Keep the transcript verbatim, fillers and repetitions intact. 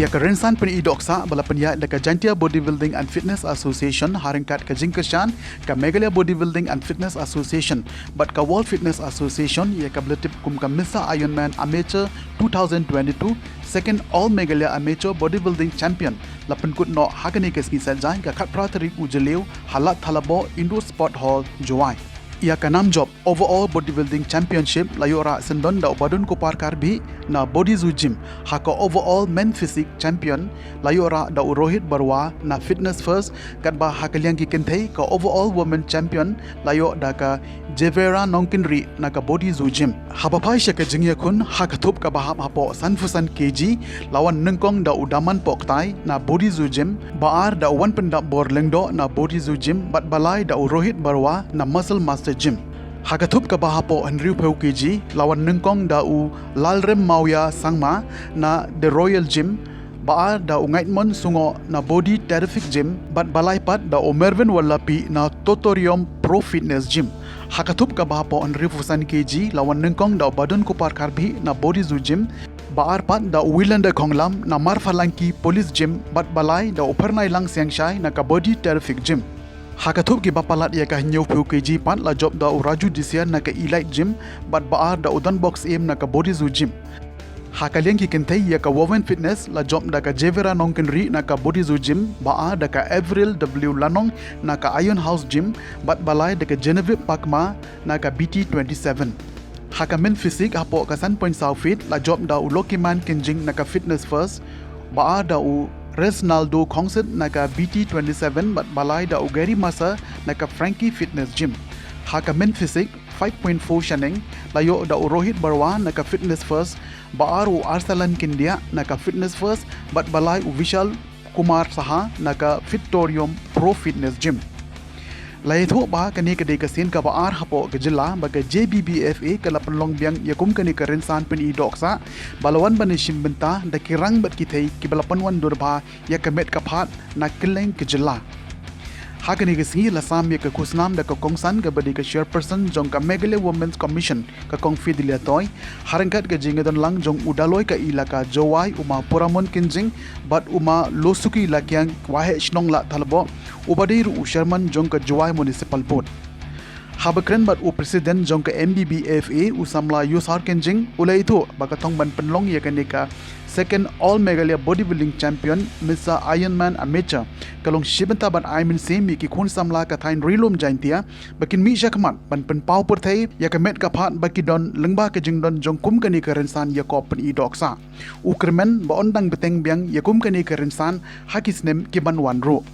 Ka rynsan pyni dohkha ba la pynïaid da ka Jaintia Bodybuilding and Fitness Association ha ryngkat ka jingkyrshan ka Meghalaya Bodybuilding and Fitness Association bad ka World Fitness Association ïa kaba la tip kum ka Misa Ironman Amateur two thousand twenty-two Second All Meghalaya Amateur Bodybuilding Champion la pynkut noh ha kane ka sngi Saitjaiñ ka khatphra tarik u Jylliew ha Lad Thalaboh Indoor Sport Hall, Jowai. Ïa ka nam jop Overall Bodybuilding Championship la ïoh rah syndon da u Badunkupar Karbhih na Body Zoo Gym, ha ka Overall Men Physique Champion la ïoh rah da u Rohit Barua na Fitness First, katba ha ka liang ki kynthei ka Overall Women Champion la ïoh da ka Jevera Nongkynrih na ka Body Zoo Gym. Haba phai sha ka jingïakhun ha ka thup kaba hap hapoh sanphew san kg la wan nyngkong da u Daman Pohktai na Body Zoo Gym, ba ar da u Wanpyndapbor Lyngdoh na Body Zoo Gym bad ba lai da u Rohit Barua na Muscle Master Gym. Ha ka thup kaba hapoh hynriewphew kg la wan nyngkong da u Lalrem Mawia Sangma na The Royal Gym, ba ar da u Ngaitmon Sungoh na Body Terrific Gym bad ba lai pat da u Mervin Wallapi na Totorium Pro Fitness Gym. Ha ka thup kaba hapoh hynriewphew san kg la wan nyngkong da u Badunkupar Karbhih na Body Zoo Gym, ba ar pat da u Wilander Khonglam na Marphalang Police Gym bad ba lai da u Phyrnai Langsiangshai na ka Body Terrific Gym. Ha ka thup kiba palat ïa ka hynñiewphew kg pat la jop da u Raju Disiar na ka Elite Gym bad ba ar da u Donbok Syiem na ka Body Zoo Gym. Ha ka liang ki kynthei ïa ka Women Fitness la jop da ka Jevera Nongkynrih na ka Body Zoo Gym, ba ar da ka Avril W Lanong na ka Iron House Gym bad ba lai da ka Genevieve Pakma na ka B T twenty-seven. Ha ka Men Physique hapoh ka san point saw feet la jop da u Lucky Man Kynjing na ka Fitness First, ba ar da u Resnaldo Khongsit na ka B T twenty-seven bad ba lai da u Gary Masa na ka Frankie Fitness Gym. Ha ka Men Physique five point four shaneng la ïoh da u Rohit Barua na ka Fitness First, ba ar u Arsalan Kyndiah na ka Fitness First bad ba lai u Vishal Kumar Saha na ka Fitorium Pro Fitness Gym. La ïathuh ba kane ka dei ka sien kaba ar hapoh ka jylla ba ka J B B F A ka la pynlong biang ïa kum kane ka rynsan pyni dohkha ba la wan ban ïashim bynta da ki rang bad ki thei kiba la pynwan dur bha ïa ka met ka phad na kylleng ka jylla. Ha kane ka sngi la sam ïa ka khusnam da ka kongsan kaba dei ka chairperson jong ka Meghalaya Women's Commission, ka Kong Fidelia Toi, ha ryngkat ka jingïadon lang jong u Daloi ka Elaka Jowai u Ma Puramon Kynjing bad u Ma Losuki Lakiang, Waheh Shnong Lad Thalaboh, uba dei ruh u chairman jong ka Jowai Municipal Board. Haba kren bad u president jong ka M B B F A u samla Yusar Kynjing u la ïathuh ba ka thong ban pynlong ïa kane ka Second All Meghalaya Bodybuilding Champion Misa Ironman Amateur ka long shi bynta ban ai mynsiem ïa ki khun samla ka thaiñ Ri-lum Jaintia ba kin mih sha khmat ban pynpaw pyrthei ïa ka met ka phad ba ki don lyngba ka jingdon jong kum kane ka rynsan ïakop pyni dohkha. U kyrmen ba yn dang bteng biang ïa kum kane ka rynsan ha ki snem ki ban wan ruh.